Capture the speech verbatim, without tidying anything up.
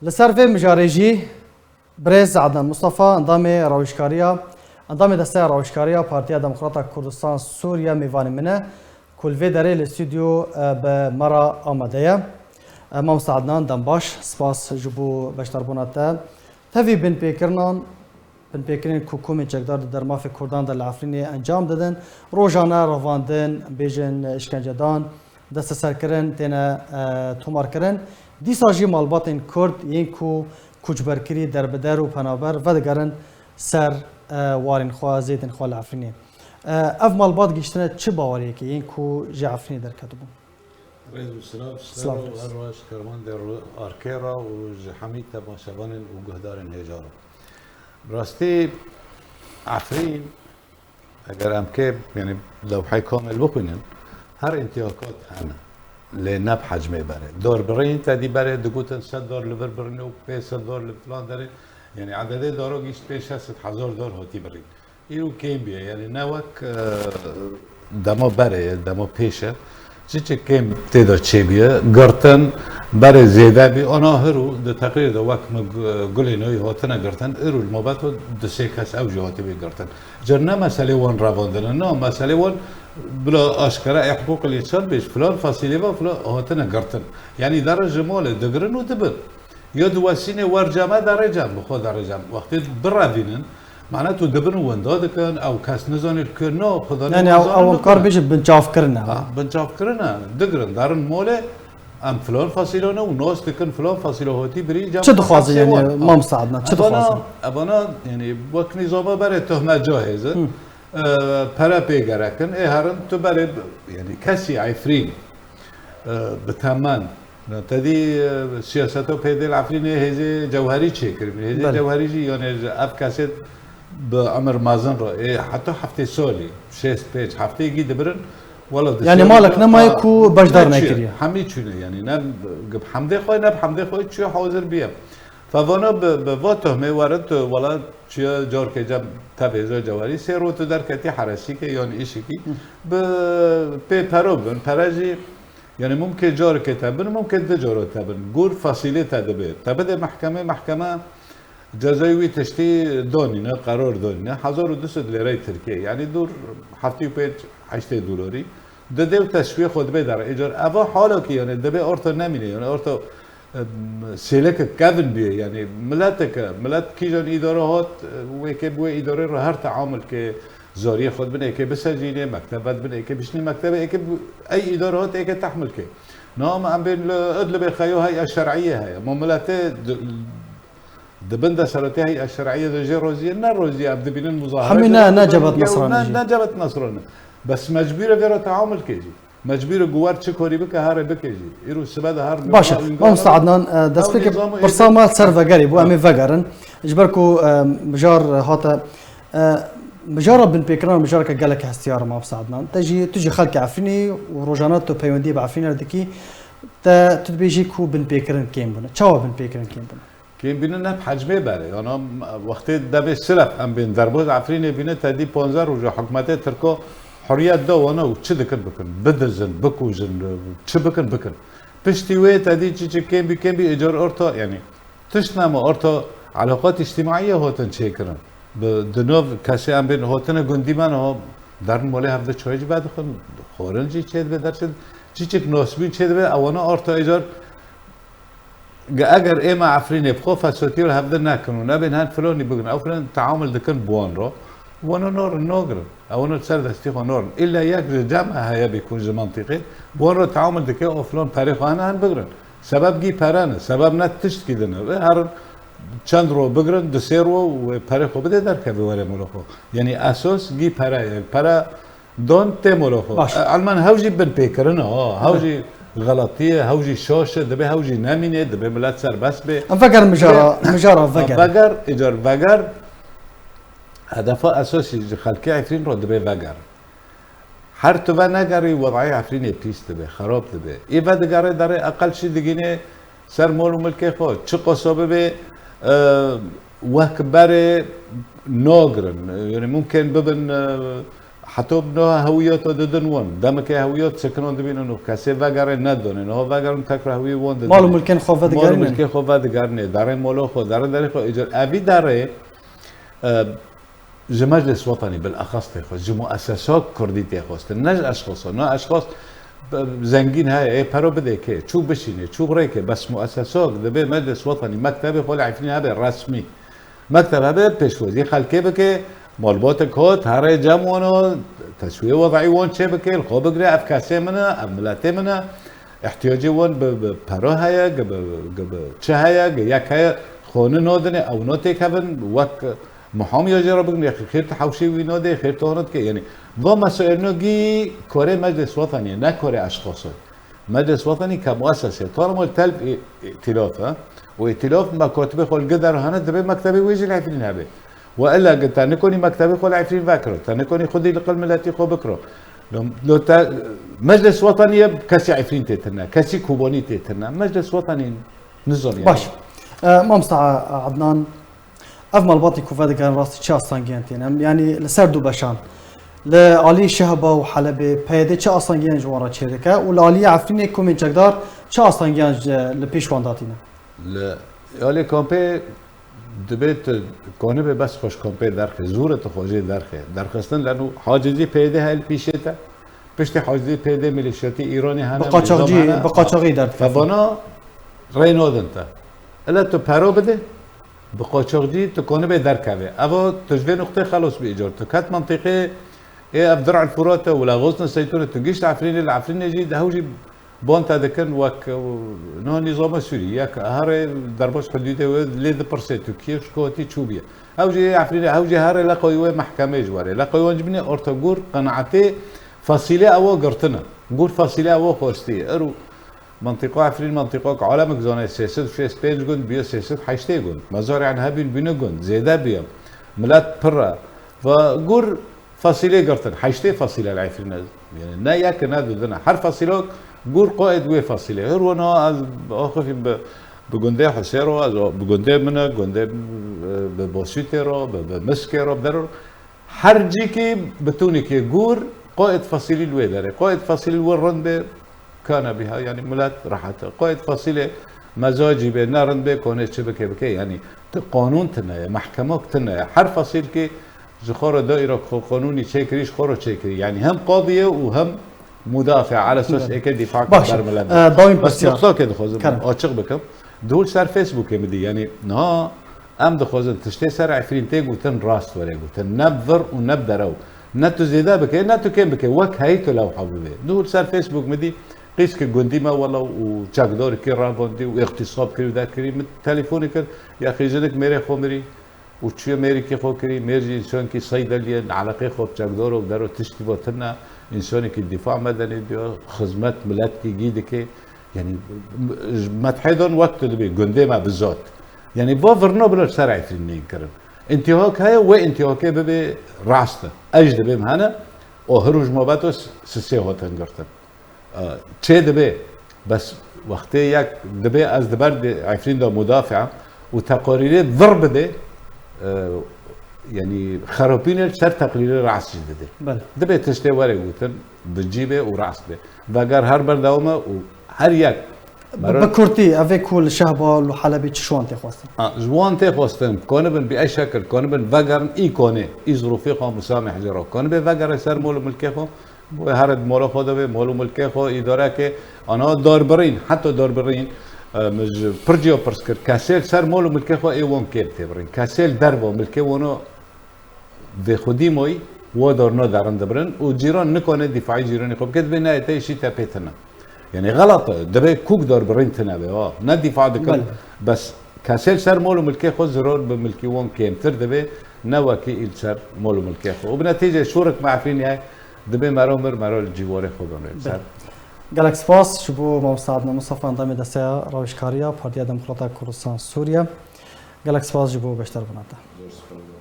Li ser vê mijarê jî birêz Adnan Mustafa, endamê rawişkariya, endamê desteya rawişkariya Partiya Demokrata Kurdistan Sûriye mêvanê min e, ku li vê derê li stûdyo, e, bi me re amade ye. E, Mamosta Adnan, dem baş, spas ji bo beşdarbûna te. Tevî binpêkirinan, binpêkirinên ku komên çekdar di dermafê Kurdan de li Efrînê encam didin, rojane revandin, bêjin, îşkencedan, desteserkirin têne, e, tomarkirin. Dîsa jî malbatên Kurd yên ku koçberkirî, derbider û penaber vedigerin ser, e, warên xwe, zêdên xwe li Efrînê. E, ev malbat gihiştine çi baweriyekê yên ku ji Efrînê derketibûn? Rêz û silav ji te Silav re û rêz. Her weş kermandê Arkê re û ji hemî temaşevanên û guhdarên hêja re. Bi rastî Efrîn, eger em kê, yanî lewhey kamil bixwînin, her întîhakat hene. Lê ne bi hecmê berê. Dor birîn te dî berê, digotin sed dor li vir birîn û pênc sed dor li filan derê. Yanî ededê doro gihişt pênc şeş sed hezar dor hatî birîn. Îro kêm bûye, yanî ne wek, e, dema berê ye, dema pêş e. Çi çi kêm tê de çêbûye, girtin, berê zêde bî, ana hiro di teqrîr de wek min gu-, gulên wî hatine girtin, îro li mabet û du sê kes ew jî hatibê girtin. Car ne meselê wan revandin e, na meselê wan bila aşkere ê hiqûqil însan bêj, filan fasîlê ve filan hatine girtin. Yanî derin ji malê digirin û dibin. Ya diwesînê wer cem e, derê cem, bi xwe derê cem. Wextê birevînin, mane tu dibin û winda dikin, ew kes nizanî li ku ne, Xuda ne Yani ew, ew kar bêjin binçavkirin e. Ha, binçavkirin e. Digirin, derin molê, em filan fasîlo ne û nas dikin, filan fasîlo hatî birî, cem Çi dixwazin hepsê yani, wan. Ha. Mamosta Adnan, çi Evana, dixwazin? Evana, yani, wek nîzama berê tuhme cahêzin. Hı. E, pere pê gerekin, ê herin tu berê, yani, kesî Efrîn, e, bi temen, Te dî, e, siyaseta pê dê li Efrînê hêzê Cewherî çêkiribî. Hêzê Belê. Cewherî jî, yanê, ji ev kesê bi emir mezin re, ê, heta heftê salî, şêst pênc hefteyekî dibirin, wela di Yani sê malek roja, nemaye a, ku beşdar ne çi, nekiriye. Hemî çûne, yani, ne bi hemdê xwe, ne bi hemdê xwe çi hazir biye. Fevana bi, bi va tohmê werin tu, wela çiye carkê cem tevêza Cewherî, sê ro tu derketî heresîkê yan îşikî, Hı. bi pê pero bin, pere jî Yani mumkê careke te bin, mumkê du cara te bin. Gor fasîlê te dibe. Te bide mehkemê, mehkeme cezayê wî tiştî danîne, qerar danîne. Hezar û du sed lêrey Tirkiyê. Yani dûr heftê û pênc heştê dolarî. Dide û te şûyê xwe dibe der. Îcar eva hala ki yani dibe orta nemîne. Yani orta, em, sêleke kevin bûye. Yani mileteke, milet kîjan îdare hat, wê ke bi wê îdarê re her teamul ke Zariyê xwe dibin êkê bisecînê, mekteb vedibin êkê bişinî mektebê, êkê bi-, ey îdare hat êkê tehmil kê. Niha em, em bên li Idlibê xeyo hey'a şer'iyê heye. Ma miletê di-, di bin deselatê hey'a şer'iyê de jê roziyê ne roziyê em dibînin muzahara Hemî ne, jê ne dibin cebet jê û nasrane ne, jî. Ne cebet nasrane. Bes mecbûr e vê re teamul kê jî. Mecbûr e guwer çi korî bike, here bike jî. Îro sibe de her Baş e. Mamosta Adnan, e, destpêkê pirsa me ser vegerê bû, em ê vegerin. Ji ber ku, e, mijar hate, e, mijara binpêkirin, mijareke gelek hestiyar e, Mamosta Adnan. Te jî, tu jî xelkê Efrînê û rojane tu peywendiyê bi Efrînê re dikî. Te, tu dibêjî ku binpêkirin kêm bûne. Çawa binpêkirin kêm bûne? Kêm bîne ne bi hecmê berê. Yana wextê devê silef em bên derbaz Efrînê bîne te dî panzdeh roja hikûmetê Tirko huriyet da wana û çi dikin bikin. Bidizin, bikujin, çi bikin bikin. Piştî wê te dî çi çi kêm bî kêm bî îcar orta, yani tişt nema orta elaqat îctîmaiyê hatin çêkirin. Bi di nav kesê em bên hatine gundî me niha derin molê hevde çayê jî vedixwin, xwarin jî çêdibe dersin. Çi çik nasbîn çêdibe, ewana orta îcar Ge-, eger ême Efrînê bi xwe fesotî li hevdin nekin û nebên hen filonî bigrin, ew filan teamul dikin bi wan re, wana narin, nagirin. Ewana li ser destî xwe narin. Îlla yek ji cem e heye bî ku ji mentiqê, bi wan re teamul dike û filan perê xwe hene hen bigrin. Sebeb gî pere ne, sebeb ne tiştkî din e. Vê herin çend ro bigrin, du sê ro wê perê xwe bide derkeve were mala xwe. Yanî esas gî pere ye. Pere Don tê molo xwe. Baş. E, Elman hew jî binpêkirin e, ha, hew jî xeletî ye, hew jî şaş e, dibe hew jî nemîne, dibe milet serbest be. Em veger mijara, Dibe, mijara ha, veger. Veger, îcar veger, hedefa esasî ji xelkê Efrîn re dibe veger. Her tu ve negerî, wedayê Efrînê pîs dibe, xerab dibe. Ê vedigere derê eqel çi digîne, Ser mol û milkê xwe, çi qasa bibe, e, wek berê nagirin. Yani mumkin bibin, e, Heta niha hewiyata didin wan. Demeke hewiyat çekinan dibînin û kesê vegerê nedonê. Niha vegerin tekrar hewiyê wan didin. Mal û milkên xwe vedigerînin. Mal û milkê xwe vedigerînê. Derê mala xwe, derê derê xwe. Îcar evî derê, e, ji Meclis Wetanî bilexas tê xwest, ji muesesok kurdî tê xwestin. Ne ji eşxasan. Ne eşxas, e, zengîn heye, ê pero bidê kê, çû bişînê, çû rêkê, bes muesesok dibê Meclis Wetanî mektebê xwe li Efrîn hebe resmî. Mekteb hebe pêşwazî xelkê bike, malbatek hot, herê cem wano, teswiyê wed'î wan çê bike, li xwe bigire, ev kesê min e, ev miletê min e, ihtiyacê wan bi, bi pero heye, gi bi, gi bi çi heye, gi yek heye, xoni nodinê, ew notêkevin, wek muhamiya jê re bigin, yek xêr tu hewşê wî nodê, xêr tu hona dike, yanî, va mesaîlno gî korê Meclis Wetanî ye, ne korê eşxaso. Meclis Wetanî ke muesese, tanama li tel î-, îtîlaf e. Û îtîlaf me kotibê xwe li gi derhane dibê mektebê wê jî li Efrîn hebe. We illa gi te nikonî mektebê xwe li Efrîn vekiro, te nikonî xwedî li qil miletî xwe bikiro. Lo, lo te, Meclis Wetanî ye, kesî Efrîn tê tine, kesî Kobanî tê tine. Meclis Wetanî nizanî. Baş. E, Mamosta Adnan, Ev malbatê ku vedigerin rastî çi astangiyan têne? Yanî li ser du beşan. Li alî Şehba û Helebê P Y D çi astangiyan ji wan re çêdike û li alî Efrînê komên çekdar çi astangiyan ji, li pêş wan datîne? Li alî kampê dibê tu konibe bes xwe ji kampê derxê, zûr e tu xwe jê derxê. Derxistin leno hacizî P Y D heye li pîşê te. Piştî hacizî P Y D milîşyatî Îranê hene, Bi qaçaxcî, nîzam hene. Bi qaçaxî derdixe. Te vana rê nadin te. Ila tu pero bide, bi qaçaxcî tu konibe derkeve. Eva tu ji vê nuqtê xelos bî îcar. Tu ket mentiqê ê ev Dir'il Furat e, wila Xozna Seytun e, tu gişt Efrînê, li Efrînê jî di hew jî ban te dikin wek, e, niha nîzama Sûrî, yek here derbas hudûdê wê lê dipirsê tu kî ye, ji ku hatî çû bîye. Ew jî Efrînê, ew jî here leqoyî wê mehkemê ji werê. Leqoyî wan ji binê orta gûr qenaetê fasîlê ewa girtine. Gûr fasîlê ewa xwestî. Ero Mentiqa Efrîn, mentiqak alemek zane, sê sed û şêst pênc gund biyo sê sed heştê gund. Mezar yani hebîn bîne gund, zêde biyo. Milet pir e. Ve gûr fasîlê girtin, heştê fasîle li Efrîn e. Yani ne yek ne du dine. Her fasîlok gûr qaid wê fasîlê. Her wina ez axifîm bi, bi gundê Husê ro, ez bi gundê min e, gundê, e, bi Bosûtê ro, bi, bi Miskê ro, bi der ro. Her cîkî bi tûnekê gûr, qaid fasîlî li wê derê. Qaid fasîlî li wir rind bê, kana biha, yanî milet rehet e. Qaid fasîlê mezacî bê, ne rind bê, konê çi bike bike, yanî tu qanûn tine ye, mehkemok tine ye. Her fasîlkî ji xwe re daîra xwe qanûnî çêkirî, ji xwe re çêkirî. Yanî hem qadî ye û hem mudafî, ala esas Evet. êkê dîfa Baş. ber milet E, be. dawîn Bes pirsyar. nuqtakê dixwazim Kerem. açiq bikim. Dûl ser Facebookê min dî, yanî niha Em dixwazin tiştê ser Efrîn tê gotin rast were gotin. Ne bi vir û ne bi derew. Ne tu zêde bike, ne tu kêm bike. Wek heyî tu lewha bibe. Dûr ser Facebook min dî qîzkî gundî me wela û çekdorikî ravandî û îxtîsab kirî û derkirî. Min telefonê kir, ya xîzinik mêrê xwe mirî û çûye mêrikî xwe kirî. Mêr jî însankî seydelî ye, eleqê xwe bi çekdor û dero tiştî ve tune. Însanekî dîfa medenî diyo, xizmet miletkî gî dike. Yanî, m-, ji methê dan wek tu dibê, gundê me bi zot. Yanî, va virno bila ser Efrîn neyên kirin. Întîhak heye, wê întîhakê bibe rast e. Ez jî dibêm hene, o her roj ma beto s-, sisê hatin girtin. E, çê dibe, bes wextê yek dibe ez di ber de Efrîn de mudafia û teqarîrê vir bide, e, yanî, xerapînê li ser teqrîrê rast jî dide. Belê. Dibe tiştê were gotin, bi cî bê û rast bê. Veger her berdewam e û her yek Bi, mero- bi kurtî, evê ku li Şehba, li Helebê çi ji wan tê xwestin? Ha, ji wan tê xwestin, konibin bi ey şekil, konibin vegerin, î konê, î zirûfê xwe musameh jê re. Konibê vegere ser mol û milkê xwe, wê here di mola xwe de bê, mol û milkê xwe, îdareke, ana darbirîn, heta darbirîn, e, min ji pir ciya pirs kir, kesê li ser mol û milkê xwe ê wan kêm tê birîn. Kesê li derva milkê wan o, Vê xwedî moy, wo dor no derin dibirin û cîran nikone dîfaî cîranê xwe bike, dibê ne tê şî te pê tine. Yanî xelat e, dibê kûk dor birîn tine be, wa. Ne dîfa dikin, Belê. bes kesê li ser mol û milkê xwe ziror bi milkî wan kêmtir dibe, ne wekî î li ser mol û milkê xwe. Û bi netîce şûrik me Efrînê ye, dibê mero mir, mero li cîwarê xwe bimrê. Belê. Ser. Gelek spas ji bo Mamosta Adnan Mustafa, endamê Desteya Rawêjkariya Partiya Demokrata Kurdistan Sûriye. Gelek spas ji bo beşdarbûna te. Zor spas.